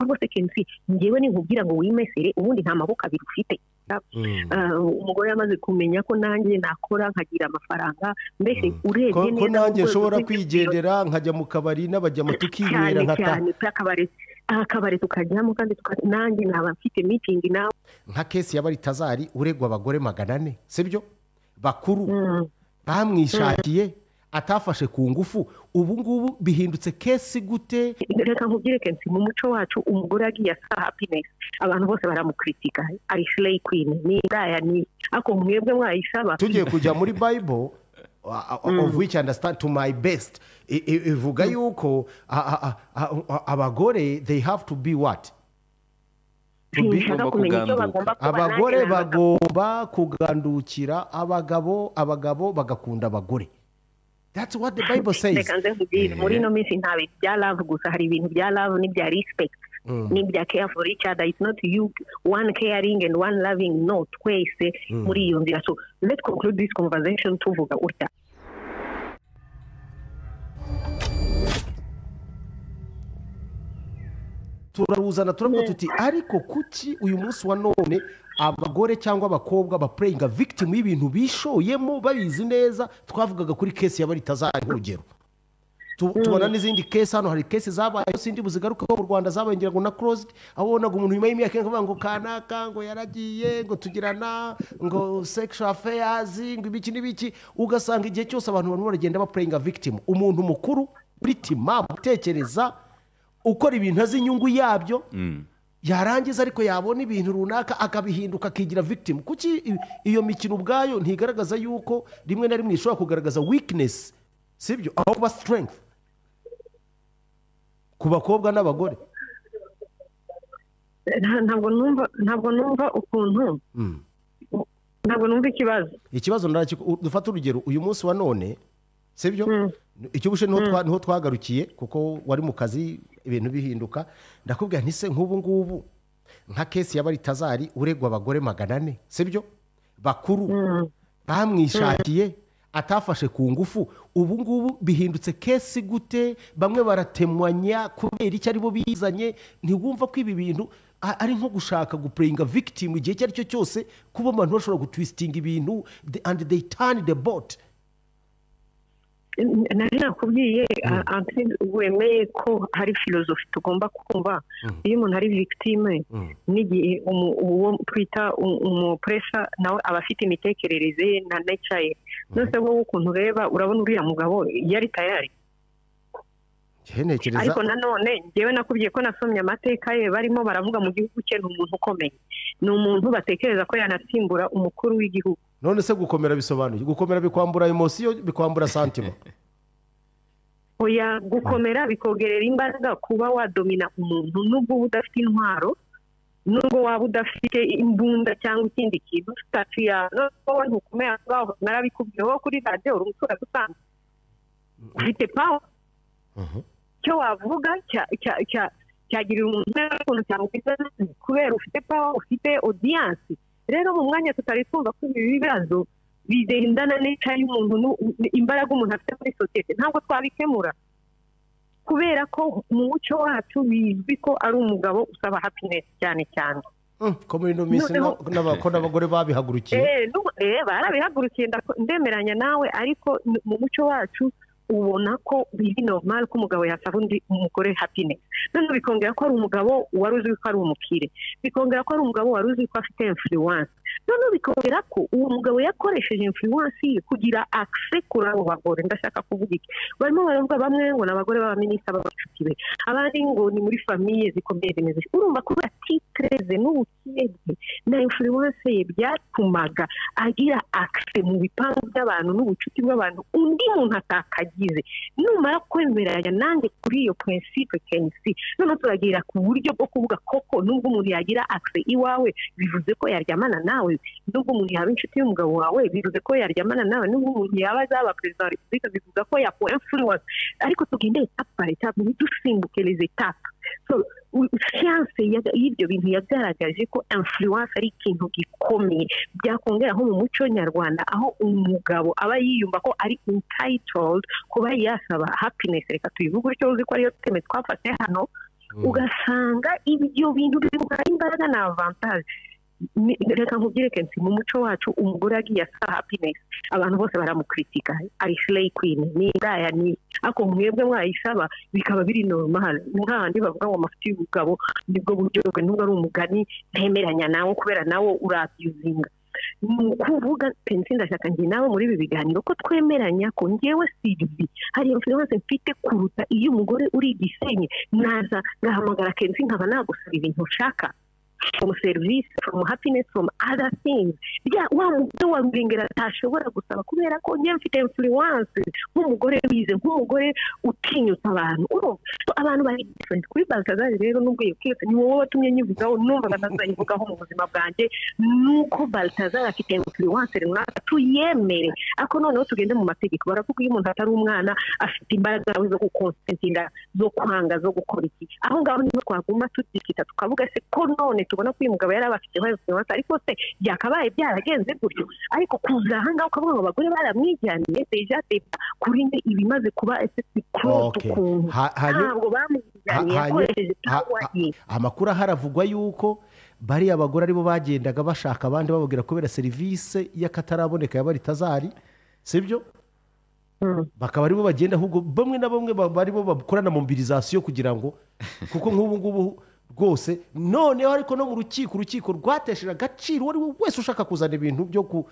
Rwose kenshi njyewe ninkubwira ngo wimesere, ubundi nta maboko abiri ufite. Umugore yamaze kumenya ko nanjye nakora nkagira amafaranga, mbese urebye neza ko nanjye nshobora kwigendera nkajya mu kabari n'abajyamo tukinywera nkata akabari tukajyamo, kandi nanjye naba mfite meeting nawe. Nka case ya Baritazari uregwa abagore 400, sibyo, bakuru bamwishakiye atafashe ku ngufu, ubu ngubu bihindutse case gute? Reka nkubwire kenshi mu muco wacu umugore agiye asaba happiness abantu bose baramukritika, ari slay queen, ni indaya, ni ako mwebwe mwayisaba. Tugiye kujya muri Bible of which I understand to my best, ivuga yuko abagore they have to be what? Abagore bagomba kugandukira abagabo, abagabo bagakunda abagore. That's what the Bible says. Reka nze nkubwire, muri ino minsi nta bintu bya love gusa, hari ibintu bya love n'ibya respect, n'ibya care for each other. It's not you one caring and one loving, no, twese muri iyo nzira. So let's conclude this conversation tuvuga utya. Turaruzana turavuga tuti ariko kuki uyu munsi wa none abagore cyangwa abakobwa ba playinga victim y'ibintu bishoyemo babizi neza? Twavugaga kuri case ya Baritazari nk'urugero, tubona n'izindi case hano, hari case zabaye sindi buzigarukaho mu Rwanda zabaye ngira ngo na closed, aho ubonaga umuntu nyuma y'imyaka akavuga ngo kanaka ngo yaragiye ngo tugirana ngo sexual affairs ngo ibiki n'ibiki, ugasanga igihe cyose abantu barimo baragenda ba playinga victim. Umuntu mukuru uritima utekereza ukora ibintu azi inyungu yabyo, yarangiza ariko yabona ibintu runaka akabihinduka akigira victim. Kuki iyo mikino ubwayo ntigaragaza yuko rimwe na rimwe ishobora kugaragaza weakness, sibyo, aho kuba strength ku bakobwa n'abagore? Ntabwo numva ukuntu, ntabwo numva ikibazo. Ikibazo dufata urugero uyu munsi wa none, sibyo, icyubushe niho twagarukiye kuko wari mu kazi ibintu bihinduka. Ndakubwira nti se nk'ubu ngubu nka case ya Baritazari uregwa abagore 400, sibyo, bakuru bamwishakiye atafashe ku ngufu, ubu ngubu bihindutse case gute? Bamwe baratemwanya kubera icyo aribo bizanye. Ntiwumva ko ibi bintu ari nko gushaka guplayinga victim igihe icyo ari cyo cyose, kuba abantu bashobora gutwistinga ibintu and they turn the boat. Nari nakubwiye wemeye ko hari filozofi tugomba kumva. Iyo umuntu ari victime n'igihe uwo twita umupresa nawe aba afite imitekerereze ye na nature ye. Nose wowe ukuntu ureba urabona uriya mugabo yari tayari. Ariko nanone njyewe nakubwiye ko nasomye amateka ye, barimo baravuga mu gihugu cye ni umuntu ukomeye, ni umuntu batekereza ko yanasimbura umukuru w'igihugu. None se gukomera bisobanuye gukomera bikwambura emotion, bikwambura sentiment? Oya, gukomera bikogerera imbaraga kuba wadomina umuntu nubwo udafite intwaro, nubwo waba udafite imbunda cyangwa ikindi kintu. Statue ya wowe ntukomeye aho, narabikubwiye wowe kuri radio, uri umuturage usanzwe ufite power. Icyo wavuga cyagirira umuntu ukuntu cyamugirira kubera ufite power, ufite audience. Rero mu mwanya tutari twumva ko ibi bibazo bigendana n'icyo y'umuntu, imbaraga umuntu afite muri sosiyete, ntabwo twabikemura kubera ko mu muco wacu bizwi ko ari umugabo usaba happiness cyane cyane. Ko muri ino minsi ko n'abagore babihagurukiye. Barabihagurukiye, ndemeranya nawe, ariko mu muco wacu ubona ko biri normal ko umugabo yasaba undi umugore happiness. None bikongera ko ari umugabo wari uzi ko ari umukire, bikongera ko ari umugabo wari uzi ko afite influence, none bikongera ko uwo mugabo yakoresheje influence ye kugira access kuri abo bagore. Ndashaka kuvuga iki? Barimo baravuga bamwe ngo n'abagore b'abaminisita b'abashuti be, abandi ngo ni muri famille zikomeye zimeze. Urumva ko titre ze n'ubukire bwe na influence ye byatumaga agira access mu bipangu by'abantu n'ubucuti bw'abantu undi muntu atakagira. Numara kwemeranya nanjye kuri iyo principe kenshi, none turagira ku buryo bwo kuvuga koko nubwo umuntu yagira access iwawe bivuze ko yaryamana nawe, nubwo umuntu yaba inshuti y'umugabo wawe bivuze ko yaryamana nawe, nubwo umuntu yaba azaba president wa republika bivuga ko yaku influence. Ariko tugende étape par étape, ntidusimbuke les étapes. So siyanse y'ibyo bintu yagaragaje ko influence ari ikintu gikomeye. Byakongera nko mu muco nyarwanda aho umugabo aba yiyumva ko ari entitled kuba yasaba happiness, reka tuyivuge utyo uzi ko ariyo teme twafashe hano. Ugasanga ibyo bintu bimuha imbaraga na avantage. Reka nkubwire kenshi, mu muco wacu umugore agiye asaba happiness, abantu bose baramukritika, ari slay queen, ni indaya, ni ako. Mwebwe mwayisaba bikaba biri normal. Nk'ahandi bavuga ngo amafuti y'ubugabo nibwo buryo bwe, nubwo ari umugani ntemeranya nawo, kubera nawo urabyuzinga. Ni ukuvuga, Kenshi, ndashaka njye nawe muri ibi biganiro ko twemeranya ko ngewe Sylvie hari influence mfite kuruta iyo umugore uri Igisenyi. Naza ngahamagara Kenshi, nkaba nagusaba ibintu ushaka, from service, from happiness, from other things, bya wa mugore wa Rubengera atashobora gusaba, kubera ko njye mfite influence nk'umugore wize, nk'umugore utinyutse abantu. Urumva? So, abantu bari different. Kuri Baltazar rero, nubwo iyo case ni wowe watumye nyivugaho, numvaga ntazayivugaho mu buzima bwanjye, nuko Baltazar afite influence runaka, tuyemere. Ariko noneho tugende mu mategeko. Baravuga iyo umuntu atari umwana, afite imbaraga zo gukonsentinga, zo kwanga, zo gukora iki. Aho ngaho niho twaguma tudikita, tukavuga se ko none tubona ko uyu mugabo yari abafiteho influence, ariko se byakabaye byaragenze gutyo? Ariko kuza aha ngaha ukavuga ngo abagore baramwijyaniye, déjà débat kuri nde ibimaze kuba ese close ukuntu. Ntabwo bamwijyaniye, yakoresheje power ye. Amakuru ahari avugwa yuko bariya bagore aribo bagendaga bashaka abandi, bababwira kubera serivisi y'akataraboneka ya Baritazari, sibyo? Bakaba aribo bagenda, ahubwo bamwe na bamwe aribo bakorana mobilisation kugira ngo, kuko nk'ubu ngubu rwose noneho, ariko no mu rukiko, urukiko rwatesheje agaciro uwo ari we wese ushaka kuzana ibintu byo ku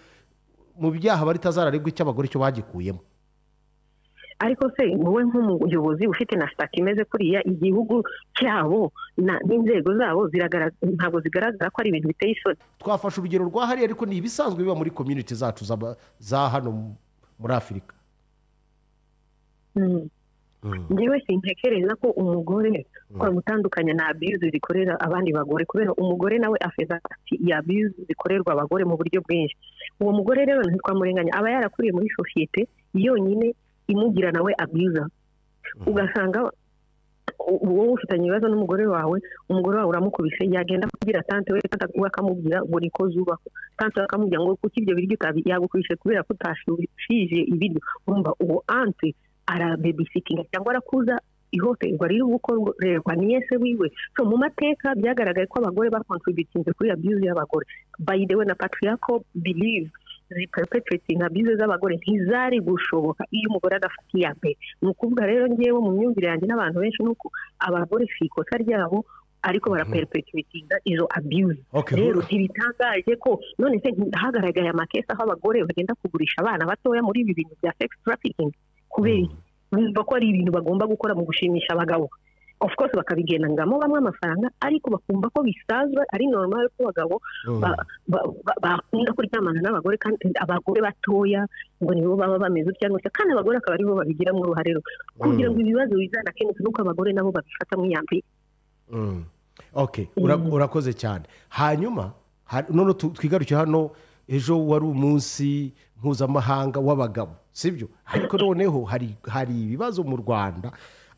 mu byaha Baritazari aregwa, icy'abagore cyo bagikuyemo. Ariko se wowe nk'umuyobozi ufite na statut imeze kuriya, igihugu cyabo n'inzego zabo ntabwo zigaragara ko ari ibintu biteye isoni? Twafashe urugero rwa hariya, ariko ni ibisanzwe biba muri community zacu za hano muri Afurika. Njyewe sintekereza ko umugore twamutandukanya na abuse zikorera abandi bagore, kubera umugore nawe afeza ya abuse zikorerwa abagore mu buryo bwinshi. Uwo mugore rero ntitwamurenganya, aba yarakuriye muri sosiyete yonyine imugira nawe abuser. Ugasanga wowe ufitanye ibibazo n'umugore wawe, umugore wawe uramukubise, yagenda kubwira tante we, tante we akamubwira ngo niko zubakwa, tante we akamubwira ngo kuki ibyo biryo utabi, yagukubise kubera ko utashushije ibiryo. Urumva uwo auntie arababysittinga cyangwa arakuza ihohoterwa riri gukorerwa nièce wiwe. So mu mateka byagaragaye ko abagore bacontributinze kuri abuse y'abagore. By the way, na patriarchal belief perpetrating abuse z'abagore ntizari gushoboka iyo umugore adafata iya mbere. Ni ukuvuga rero, ngewe mu myumvire yanjye n'abantu benshi, ni uko abagore si ikosa ryabo, ariko baraperpetratinga izo abuse. Rero ntibitangaje ko none se hagaragaye amacase aho abagore bagenda kugurisha abana batoya muri ibi bintu bya sex trafficking. Kubera iki? Bumva ko ari ibintu bagomba gukora mu gushimisha abagabo. Of course bakabigendangamo bamwe amafaranga, ariko bakumva ko bisanzwe, ari normal ko abagabo bakunda kuryamana n'abagore, kandi abagore batoya ngo nibo baba bameze utya n'utya, kandi abagore akaba aribo babigiramo uruhare rero kugira ngo ibibazo bizana kenshi nuko abagore nabo babifata nk'iyambere. Okay, urakoze cyane. Hanyuma none twigaruke hano. Ejo wari umunsi mpuzamahanga w'abagabo, sibyo? Ariko noneho hari ibibazo mu Rwanda.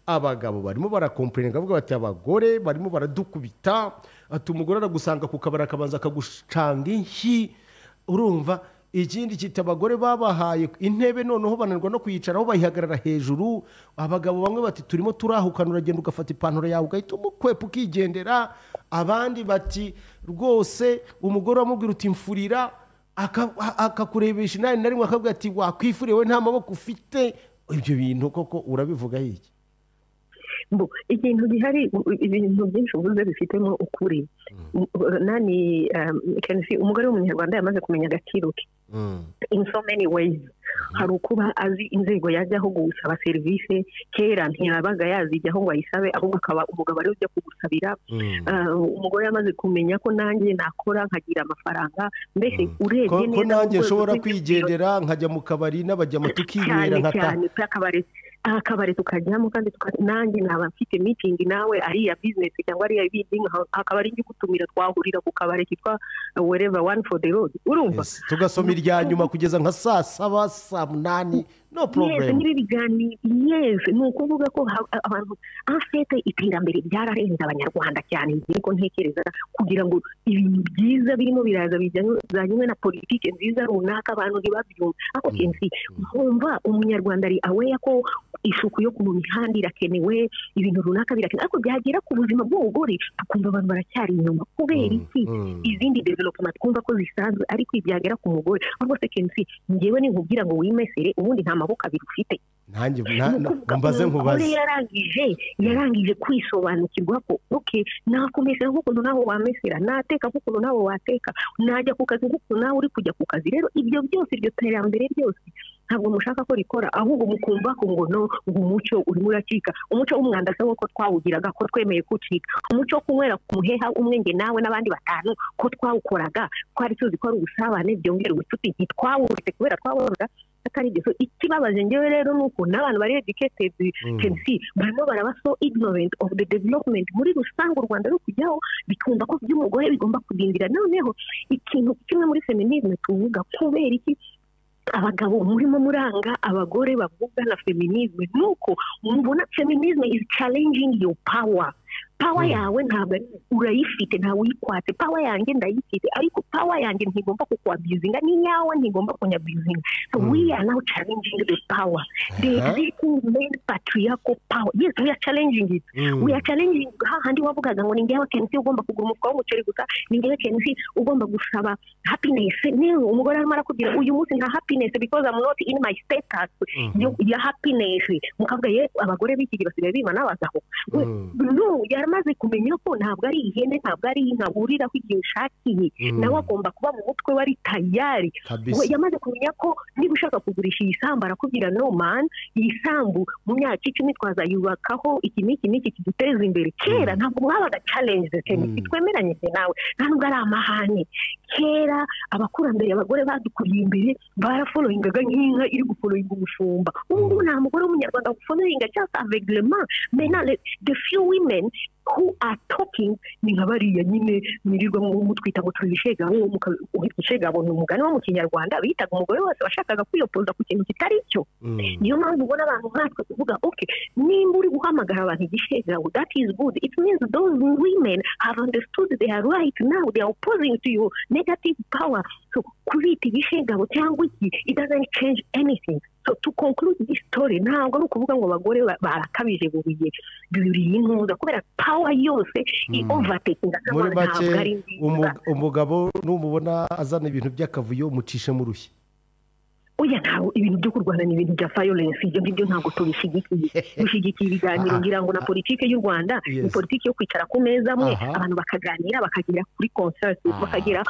Abagabo barimo baracomplaininga, bavuga bati abagore barimo baradukubita, ati umugore aragusanga ku kabari akabanza akagucanga inshyi. Urumva, ikindi kita abagore babahaye intebe, noneho bananirwa no kuyicaraho, bayihagarara hejuru. Abagabo bamwe bati turimo turahukana, uragenda ugafata ipantaro yawe ugahita umukwepa ukigendera. Abandi bati rwose umugore wamubwira uti mfurira, akakurebesha inani na rimwe, akavuga ati wakwifuriye we, nta maboko ufite. Ibyo bintu koko urabivuga iki? Mbo, ikintu gihari, ibintu byinshi uvuze bifitemo ukuri. Nani, Kenshi umugore w'umunyarwanda yamaze kumenya agaciro ke in so many ways. Hari ukuba azi inzego yajyaho gusaba serivisi. Kera ntiyabaga yazijyaho ngo ayisabe, ahubwo akaba umugabo ariwe ujya kugusabira. Umugore yamaze kumenya ko nanjye nakora nkagira amafaranga, mbese urebye ko neza mu nanjye rwego nshobora rw'igiciro kwigendera nkajya mu kabari n'abajyama tukinywera cyane nkata cyane pe, akabari tukajyamo, kandi nanjye naba mfite meeting nawe ari iya business cyangwa ari iya bindi, akaba ari njye ugutumira, twahurira ku kabari kitwa wherever, one for the road, urumva? Yes. Tugasoma irya nyuma kugeza nka saa 7, saa 8. No problem. Nibi biganiro, yes, ni ukuvuga ko abantu afite iterambere ryararenze Abanyarwanda cyane, niko ntekereza, kugira ngo ibintu byiza birimo biraza bijyanye na politike nziza runaka abantu ntibabyumva. Ariko kenshi nkumva Umunyarwanda ari aware ko isuku yo ku mihanda irakenewe, ibintu runaka birakenewe, ariko byagera ku buzima bw'umugore tukumva abantu baracyari inyuma. Kubera iki? Izindi development twumva ko zisanzwe, ariko ibyagera ku mugore ahubwo se kenshi njyewe ninkubwira ngo wimesere, ubundi nta maboko abiri ufite. Nanjye mbaze nkubaze. Yarangije kwisobanukirwa ko okay, nakumesera nk'ukuntu nawe wamesera, nateka nk'ukuntu nawe wateka, najya ku kazi nk'ukuntu nawe uri kujya ku kazi. Rero ibyo byose, iryo terambere ryose ntabwo mushaka ko rikora, ahubwo mukumva ko ngo no, ngo umuco urimo uracika. Umuco w'umwanda se ko twawugiraga, ko twemeye kucika. Umuco wo kunywera ku muheha umwe nge nawe n'abandi batanu, ko twawukoraga, twari tuzi ko ari ubusabane byongera ubucuti, ntitwawuretse kubera twabonaga atari ibyo. So ikibabaje ngewe rero ni uko n'abantu bari educated can see barimo baraba so ignorant of the development muri rusange u Rwanda ruri kujyaho, bikumva ko by'umugore bigomba kudindira. Noneho ikintu kimwe muri feminisme tuvuga, kubera iki abagabo murimo muranga abagore bavuga na feminisme, nuko mubona feminisme is challenging your power. Power yawe ntabwo urayifite, ntawe uyikwatse. Power yanjye ndayifite, ariko power yanjye ntigomba kukwabusinga, n'inyawe ntigomba kunyabusinga. So we are now challenging the power, the existing main patriarchal power. Yes, we are challenging it. We are challenging hahandi wavugaga ngo ni njyewe kenshi ugomba kugura umufuka w'umuceri gusa, ni njyewe kenshi ugomba gusaba happiness. Niyo umugore arimo arakubwira uyu munsi nta happiness because I'm not in my status ya happiness. Mukavuga ye abagore b'iki gihe basigaye bima n'abagabo. No, yaramaze kumenya ko ntabwo ari ihene, ntabwo ari inka uriraho igihe ushakiye, nawe agomba kuba mu mutwe wari tayari. Yamaze kumenya ko niba ushaka kugurisha iyi sambu arakubwira no man, iyi sambu mu myaka 10 twazayubakaho iki n'iki n'iki kiduteza imbere. Kera ntabwo mwabaga challenge, twemeranyije nawe, nta nubwo ari amahane. Kera abakurambere, abagore badukuriye imbere barafollowingaga nk'inka iri gufollowinga umushumba. Ubu ngubu nta mugore w'Umunyarwanda gufollowinga just aveuglement. Maintenant the few women who are talking ni nka bariya nyine mwirirwa mutwita ngo turi ibishegabo. Ibishegabo ni umugani wo mu Kinyarwanda bitaga umugore wese washakaga kwiyopoza ku kintu kitari cyo. Niyo mpamvu ubona abantu nkatwe kuvuga okay, nimba uri guhamagara abantu igishegabo, that is good. It means those women have understood they are right now, they are opposing to your negative power. So kubita igishegabo cyangwa iki, it doesn't change anything. So to conclude this story, ntabwo ari ukuvuga ngo abagore barakabije buriye buriye intuza, kubera power yose i overtaking. Muri make, umugabo numubona azana ibintu by'akavuyo mucishe mu rushyi. Oya, ntabwo ibintu byo kurwana ni ibintu bya violence, ibyo ngibyo ntabwo tubishyigikiye. Dushyigikiye ibiganiro, ngira ngo na politike y'u Rwanda ni politike yo kwicara ku meza amwe, abantu bakaganira, bakagera kuri consensus, bakagera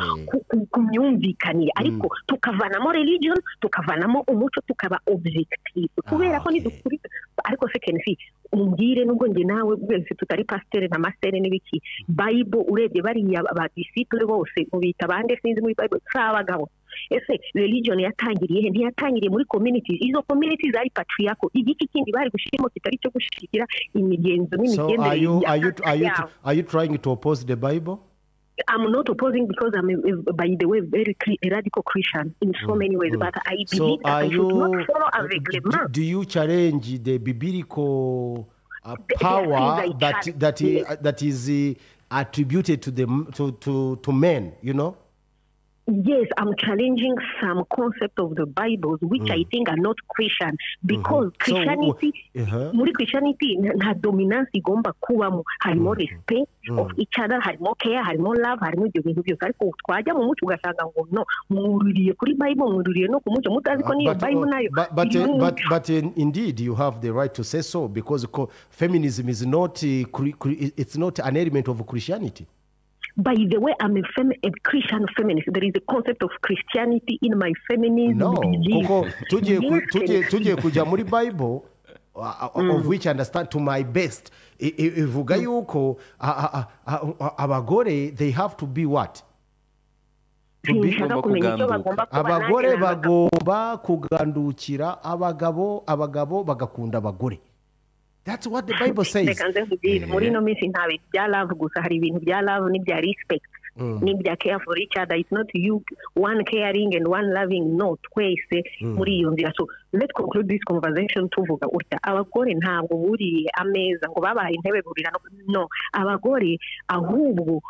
ku myumvikanire, ariko tukavanamo religion, tukavanamo umuco, tukaba objective. Kubera ko nidukuri, ariko se kenshi umbwire, nubwo njye nawe wese tutari pasteur na master n'ibiki, Bible urebye bariya ba disciple bose mubita bande sinzi muri Bible si abagabo. Ese religion yatangiriye he? Ntiyatangiriye muri communities? Izo communities ari patriarchal. Igiki kindi bari gushiramo kitari cyo gushigikira imigenzo n'imigendere? Are you trying to oppose the Bible? I'm not opposing because I'm, by the way, very radical Christian in so many ways, but I believe so that I should not follow aveuglement. Do you challenge the biblical power that is attributed to the to men, you know? Yes, I'm challenging some concept of the Bibles which I think are not Christian, because Christianity, muri Christianity nta dominance igomba kubamo, harimo respect of each other, harimo care, harimo love, harimo ibyo bintu byose. Ariko twajya mu muco ugasanga ngo no, mwururiye kuri Bible, mwururiye no ku muco, mutazi ko niyo Bible nayo. But indeed you have the right to say so, because feminism is not it's not an element of Christianity. By the way, I'm a Christian feminist. There is a concept of Christianity in my feminism. No, kuko tugiye kujya muri Bible, of which I understand to my best, ivuga yuko abagore they have to be what? Abagore bagomba kugandukira abagabo, abagabo bagakunda abagore. That's what the Bible says. Muri ino minsi nta bintu bya love gusa, hari ibintu bya love n'ibya respect. N'ibya care for each other, it's not you one caring and one loving, no, twese muri iyo nzira. So let's conclude this conversation tuvuga utya: abagore ntabwo buriye ameza ngo babaye intebe burira, no. Abagore ahubwo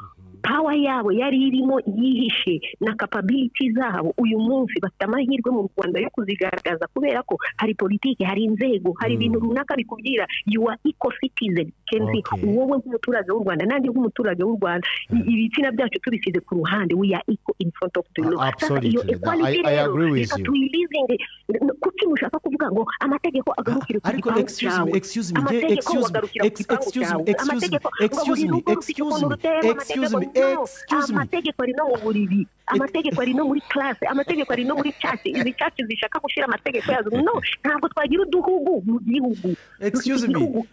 power yabo yari irimo yihishe na capability zabo, uyu munsi bafite amahirwe mu Rwanda yo kuzigaragaza, kubera ko hari politiki, hari inzego, hari ibintu runaka bikubwira you are equal citizen. Kenzi, wowe nk'umuturage w'u Rwanda, nanjye nk'umuturage w'u Rwanda, ibitsina byacu tubisize ku ruhande, we are equal in front of the law. Absolutely. I agree with you. Kuki mushaka kuvuga ngo amategeko agarukire ku gipangu cyawe? Excuse me, excuse me, excuse me, excuse me, excuse me, excuse me, excuse me. Amategeko ari no mu buriri, amategeko ari no muri classe, amategeko ari no muri church. Izi church zishaka gushira amategeko yazo, no, ntabwo twagira uduhugu mu gihugu. Excuse me,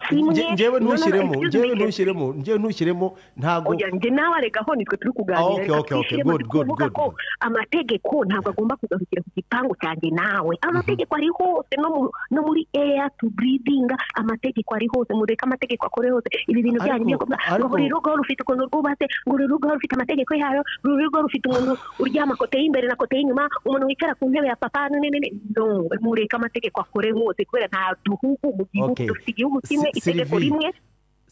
njyewe ntushyiremo ntabwo. Oya, nje nawe aregaho nitwe turi kuganira. Okay, good, good, good. Amategeko ntabwo agomba kugarukira ku gipangu cyanjye nawe. Amategeko ari hose, no muri air to breathing, amategeko ari hose. Mureka amategeko akore hose. Ibi bintu byanyu byo kuvuga ngo buri rugo rufite ukuntu rwubatse, ngo buri rugo rufite amategeko yayo, buri rugo rufite umuntu uryama kote y'imbere na kote y'inyuma, umuntu wicara ku ntebe ya papa, no, mureka amategeko akore hose, kubera nta duhugu mu gihugu. Dufite igihugu kimwe, itegeko rimwe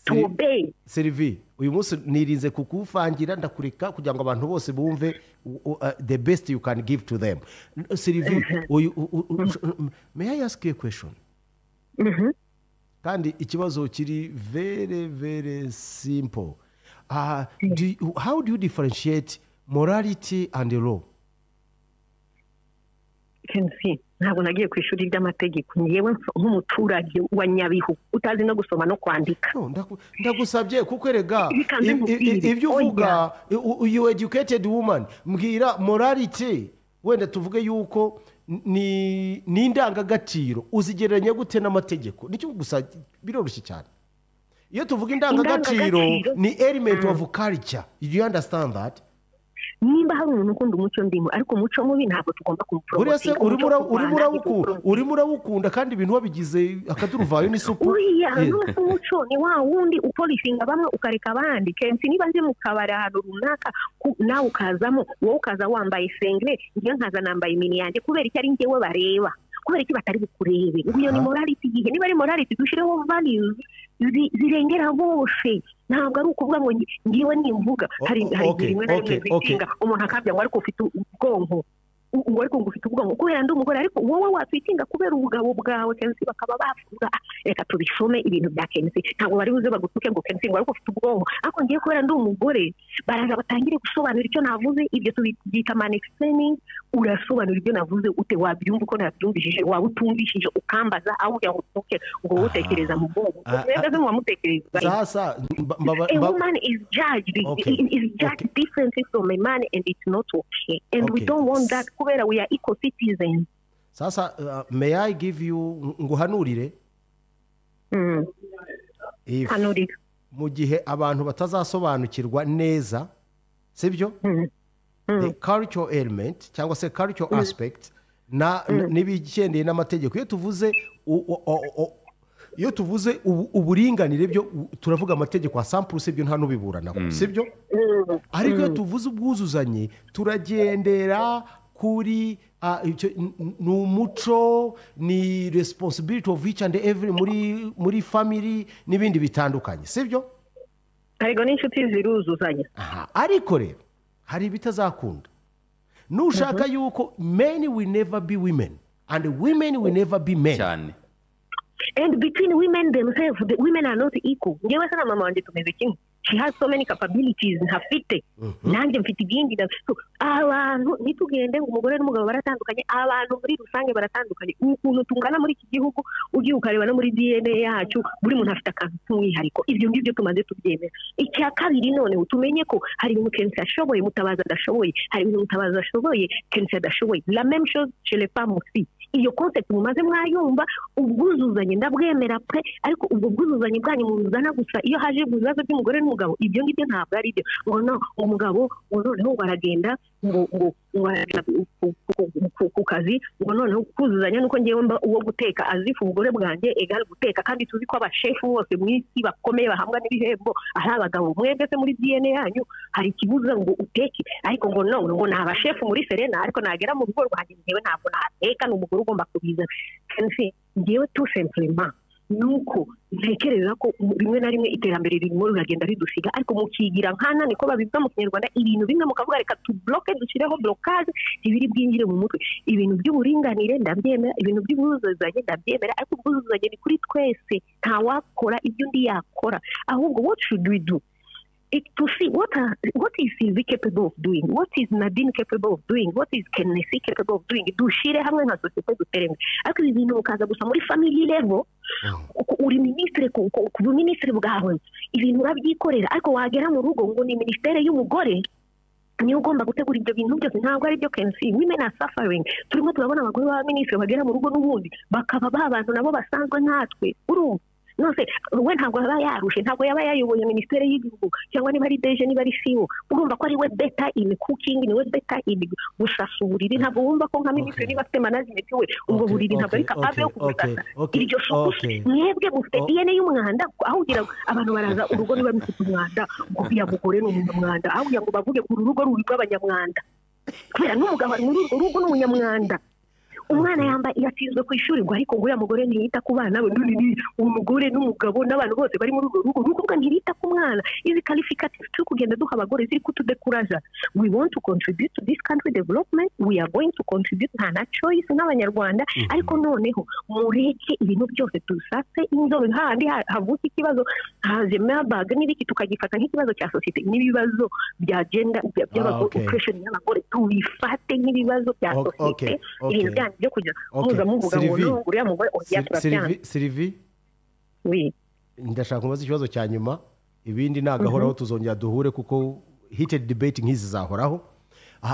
to obey. Sylvie, uyu munsi nirinze kukuvangira, ndakureka kugira ngo abantu bose bumve the best you can give to them. Sylvie, may I ask you a question? Kandi ikibazo kiri very very simple. How do you differentiate morality and the law? Kenzi, ntabwo nagiye ku ishuri ry'amategeko, ngewe nk'umuturage wa Nyabihu utazi no gusoma no kwandika. Ndagusabye kuko erega ibyo uvuga, you educated woman, mbwira morality, wenda tuvuge yuko ni indangagaciro, uzigereranya gute n'amategeko? Nicyo gusa, biroroshye cyane. Iyo tuvuga indangagaciro ni element of culture. You understand that? Nimba hari umuntu ukunda umuco ndimo, ariko umuco mubi ntabwo tugomba kumupromotinga. Urimo urawukunda kandi ibintu wabigize akaduruvayo n'isupu. Uriya umuco ni wa wundi upolishinga bamwe ukareka abandi. Kenshi niba nje mu kabari ahantu runaka, nawe ukazamo, wowe ukaza wambaye singlet, njye nkaza nambaye mini yanjye, kubera iki ari njyewe bareba, kubera iki batari bukurebe? Iyo ni morality gihe. Niba ari morality, dushireho values zirengera bose. Ntabwo ari ukuvuga ngo ngiwe nimvuga hari rimwe na rimwe bitinga umuntu akabya ngo ariko ufite ubwonko, ngo ariko ngo ufite ubwonko kubera ndi umugore, ariko wowe watwitinga kubera ubugabo bwawe. Kenshi bakaba bavuga reka tubisome ibintu bya Kenshi, ntabwo bari buze bagutuke ngo Kenshi ngo ariko ufite ubwonko, ariko ngiye kubera ndi umugore baraza batangire gusobanura icyo navuze. Ibyo tubyita man explaining. Urasobanura ibyo navuze ute? Wabyumva uko nabyumvishije, waba utumvishije ukambaza, aho ujya ngo utuke ngo utekereza mu bwonko. Mwebwe mubamutekereza. Sasa a woman is judged, is judged differently from a man, and it's not okay, and we don't want that. Kubera we are equal citizens. Sasa may I give you nguhanurire? Hanurire. Mu gihe abantu batazasobanukirwa neza, sibyo? The cultural element cyangwa se cultural aspect na n'ibigendeye n'amategeko. Iyo tuvuze uburinganire byo turavuga amategeko asample, sibyo? Nta nubiburana, sibyo? Ariko iyo tuvuze ubwuzuzanye turagendera kuri ni umuco, ni responsibility of each and every muri family n'ibindi bitandukanye, sibyo? Ariko n'inshuti ziruzuzanya. Ariko rero hari ibitazakunda. Nushaka yuko men will never be women and women will never be men. Cyane. And between women themselves, the women are not equal. Ngewe sana mama wanje tumeze kimwe. She has so many capabilities ntafite. Nanjye mfite ibindi. So abantu nitugende ngo umugore n'umugabo baratandukanye, abantu muri rusange baratandukanye. Ukuntu tungana muri iki gihugu, ugiye ukareba no muri DNA yacu, buri muntu afite akantu k'umwihariko. Ibyo ngibyo tumaze tubyemera. Icya kabiri none tumenye ko hari ibintu Kenshi ashoboye, Mutabazi adashoboye, hari ibintu Mutabazi ashoboye, Kenshi adashoboye. La même chose chez les femmes aussi. Iyo concept mumaze mwayumva, ubwuzuzanye ndabwemera pe, ariko ubwo bwuzuzanye bwanyu muzana gusa iyo haje ibibazo by'umugore n'umugabo. n'umugabo. Ibyo ngibyo ntabwo ari byo, ngo no umugabo ngo noneho baragenda ngo ku kazi, ngo noneho kuzuzanya nuko ngewe mba uwo guteka azifu ubugore bwanjye egal guteka. Kandi tuzi ko abashefu bose mu isi bakomeye bahambwa n'ibihembo ari abagabo. Mwebwe se muri DNA yanyu hari ikibuza ngo uteke? Ariko ngo no, ngo ni abashefu muri Serena, ariko nagera mu rugo rwanjye ngewe ntabwo nateka, ni umugore ugomba kubiza. Ngewe tout simplement nuko ntekereza ko rimwe na rimwe iterambere ririmo riragenda ridusiga, ariko mukigira nkana, niko babivuga mu Kinyarwanda, ibintu bimwe mukavuga reka tubloke, dushyireho blocage, ntibiri bwinjire mu mutwe. Ibintu by'uburinganire ndabyemera, ibintu by'ubwuzuzanye ndabyemera, ariko ubwuzuzanye ni kuri twese, ntawakora ibyo undi yakora. Ahubwo what should we do? To see what is Sylvie capable of doing, what is Nadine capable of doing, what is Kenesi capable of doing. Dushire hamwe nka sosiyete dutereme. Ariko ibi bintu mukaza gusa muri family level, uri ministre ku buministre bwawe, ibintu urabyikorera, ariko wagera mu rugo ngo ni ministere y'umugore niyo ugomba gutegura ibyo bintu byose. Ntabwo ari byo Kensi. Women are suffering. Turimo turabona abagore ba ministre bagera mu rugo n'ubundi bakaba ba bantu nabo basanzwe nkatwe. Urumva nose we ntabwo yaba yarushe, ntabwo yaba yayoboye ministere y'igihugu, cyangwa niba ari DG, niba ari CEO, urumva ko ari we better in cooking, ni we better in gusasa uburiri. Ntabwo wumva ko nka ministre niba afite management we ubwo buriri ntabwo ari capable yo kubusasa. Iryo suku mwebwe mufite DNA y'umwanda, aho ugira abantu baraza urugo niba rufite umwanda ngo ya mugore ni umunyamwanda, aho ugira ngo bavuge uru rugo ruri rw'abanyamwanda, kubera n'umugabo ari muri urwo rugo n'umunyamwanda. Umwana yambaye yatsinzwe ku ishuri ngo ariko ngo uriya mugore ntiyita ku bana be, nini umugore n'umugabo n'abantu bose bari muri urwo rugo, nukuvuga ntiyita ku mwana. Izi qualificative turi kugenda duha abagore ziri kutudekuraja. We want to contribute to this country development, we are going to contribute, nta na choice nk'abanyarwanda. Ariko noneho mureke ibintu byose dusase inzobe, handi havuka ikibazo haje Marburg n'ibiki tukagifata nk'ikibazo cya societe, n'ibibazo bya gender by'abagore, oppression y'abagore tubifate nk'ibibazo bya societe. Ibintu bya byo kujya muza muvuga ngo no uriya mugore oya turacyana. Sylvie, oui, ndashaka kubaza ikibazo cya nyuma, ibindi nagahoraho tuzongera duhure kuko heated debate nk'izi zahoraho.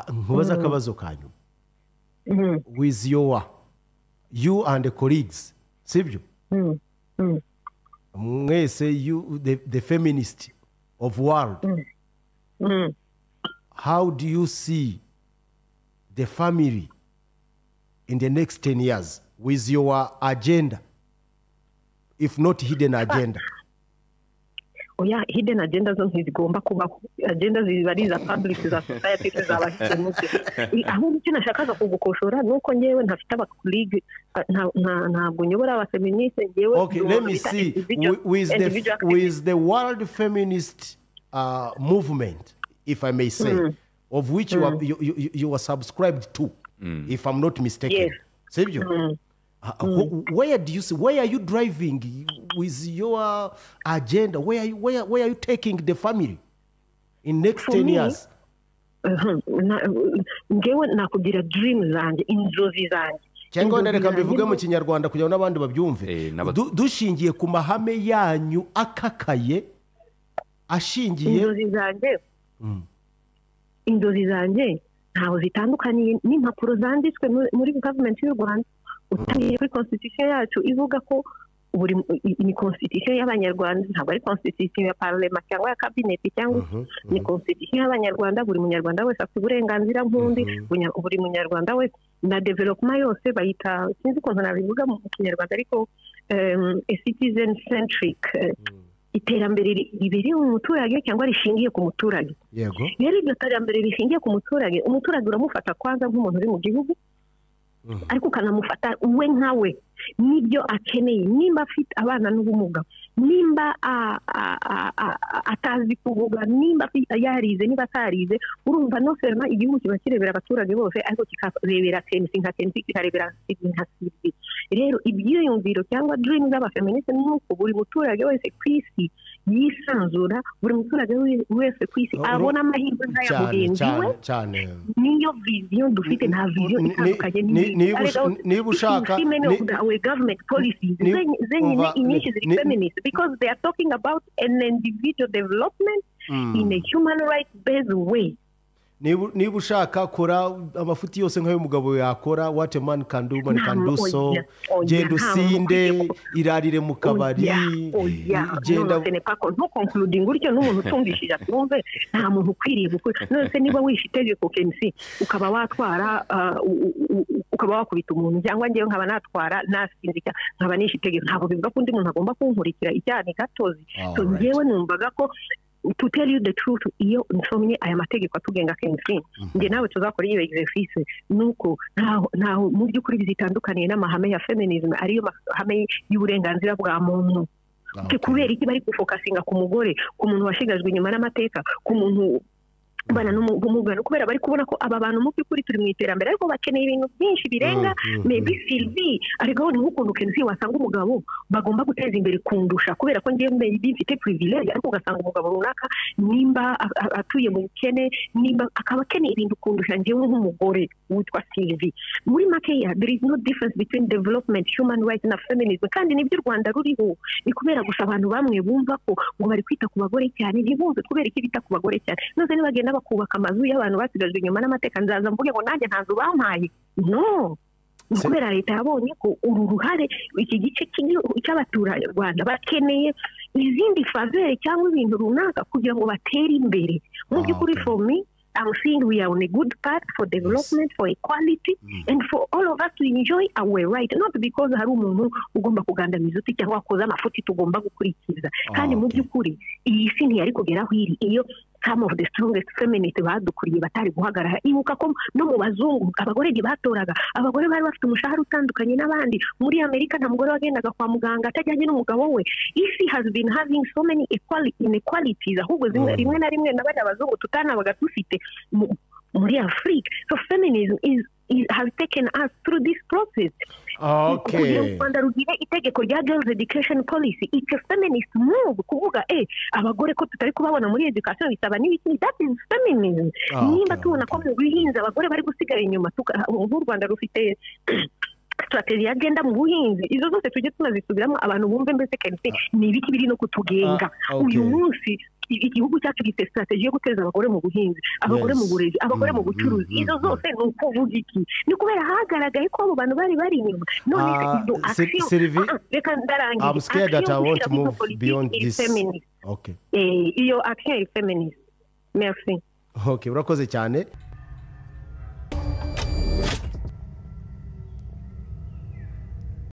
Nkubaza akabazo ka nyuma. With your you and the colleagues, sibyo? Mwese you the feminist of world. How do you see the family in the next 10 years with your agenda, if not hidden agenda? Oya, hidden agenda zo ntizigomba kubaho. Agenda zibari za public, za society, z'abakemutse. Ahubwo icyo nashakaga kugukoshora nuko ngewe ntafite abacolleague, ntabwo nyobora abafeministe ngewe. Okay, let me see. With the world feminist movement, if I may say, of which you are subscribed to, if I'm not mistaken. Yes. Sibyo? Where do you see, where are you driving with your agenda? Where are you taking the family in next 10 years? Ngewe nakugira dream zanjye, inzozi zanjye. Cyangwa reka mbivuge mu Kinyarwanda kugira ngo n'abandi babyumve. Dushingiye ku mahame yanyu akakaye ashingiye inzozi zanjye. Inzozi zanjye ntaho zitandukaniye n'impapuro zanditswe muri government y'u Rwanda. Utangiye kuri constitution yacu ivuga ko buri ni constitution y'abanyarwanda, ntabwo ari constitution ya parlement cyangwa ya cabinet cyangwa ni constitution y'abanyarwanda. Buri munyarwanda wese afite uburenganzira nk'undi, buri munyarwanda wese na development yose bayita, sinzi ukuntu nabivuga mu Kinyarwanda, ariko a citizen centric, iterambere ribereye umuturage cyangwa rishingiye ku muturage. Yego. Rero iryo terambere rishingiye ku muturage, umuturage uramufata kwanza nk'umuntu uri mu gihugu, ariko ukanamufata we nkawe n'ibyo akeneye, nimba afite abana n'ubumuga, nimba atazi kuvuga, nimba yarize, niba atarize. Urumva no seulement igihugu kiba kirebera abaturage bose, ariko kikarebera Kensi nka Kensi, kikarebera nka Sylvie. Rero ibyiyumviro cyangwa dream z'abafeministe ni uko buri muturage wese ku isi yisanzura, buri muturage wese ku isi abona amahirwe nk'aya mugenzi we. Niyo vision dufite, nta vision itandukanye. Niba ushaka government policies zenyine inyinshi ziri feminist because they are talking about an individual development in a human rights based way. Niba ushaka kora amafuti yose nk'ayo umugabo yakora, what a man can do, man can do. So genda usinde, irarire mu kabari, genda ntuconcludinge gutyo n'umuntu utumvishije atumve. Nta muntu ukwiriye gukora. None niba wishe itegeko, KNC, ukaba watwara, ukaba wakubita umuntu, cyangwa ngewe nkaba natwara nasinze, nkaba nishe itegeko, ntabwo bivuga ko undi muntu agomba kunkurikira. Icyaha ni gatozi. So ngewe numvaga ko, to tell you the truth, iyo nsomye aya mategeko atugenga, kenshi njye nawe tuzakora iyo exercice, nuko ntaho mu by'ukuri zitandukaniye n'amahame ya feminism, ariyo mahame y'uburenganzira bwa muntu. Kubera iki bari gufocusinga ku mugore, ku muntu washigajwe inyuma n'amateka, ku muntu ubana n'ubumuga? Kubera bari kubona ko aba bantu mu by'ukuri turi mu iterambere, ariko bakeneye ibintu byinshi birenga. Maybe Sylvie, ariko ni nk'ukuntu kenshi wasanga umugabo bagomba guteza imbere kundusha, kubera ko ngewe maybe mfite privilege, ariko ugasanga umugabo runaka nimba atuye mu bukene, nimba akaba akeneye ibintu kundusha ngewe nk'umugore witwa Sylvie. Muri makeya, there is no difference between development, human rights na feminism, kandi nibyo u Rwanda ruriho. Ni kubera gusa abantu bamwe bumva ko ngo bari kwita ku bagore cyane, ntibumve kubera iki bita ku bagore cyane. None nibagenda bakubaka amazu y'abantu basigajwe inyuma n'amateka, nzaza mvuge ngo nanjye nta nzu bampaye? No, ni kubera leta yabonye ko uru ruhare, iki gice cy'abaturarwanda bakeneye izindi faveurs cyangwa ibintu runaka kugira ngo batere imbere. Mu by'ukuri, for me, I'm seeing we are on a good path for development, for equality, and for all of us to enjoy our right. Not because hari umuntu ugomba kugandamiza uti cyangwa wakoze amafuti tugomba gukurikiza. Kandi mu by'ukuri iyi si ntiyari kugera aho iri iyo some of the strongest feminists badukuriye batari guhagarara. Ibuka ko no mu bazungu abagore ntibatoraga, abagore bari bafite umushahara utandukanye n'abandi. Muri Amerika nta mugore wagendaga kwa muganga atajyanye n'umugabo we. Isi has been having so many inequalities, ahubwo zimwe rimwe na rimwe n'abandi abazungu tutanabaga dufite muri Afurika. So feminism is has taken us through this process. Kugira ngo u Rwanda rugire itegeko rya girls education policy, it's a feminist move, kuvuga abagore ko tutari kubabona muri education, bisaba n'ibiki. That is feminism. Nimba tubona ko mu buhinzi abagore bari gusigara inyuma, nk'u Rwanda rufite strategy ya gender mu buhinzi, izo zose tujye tunazisubiramo, abantu bumve mbese kenshi ni ibiki biri no kutugenga. Uyu munsi igihugu cyacu gifite strategy yo guteza abagore mu buhinzi, abagore mu burezi, abagore mu bucuruzi. Izo zose ni ukuvuga iki? Ni kubera hagaragaye ko abo bantu bari bari inyuma. None se izo action, reka ndarangiza, I'm scared that I want to move beyond this. Okay. Iyo action is feminist. Merci. Okay, urakoze cyane.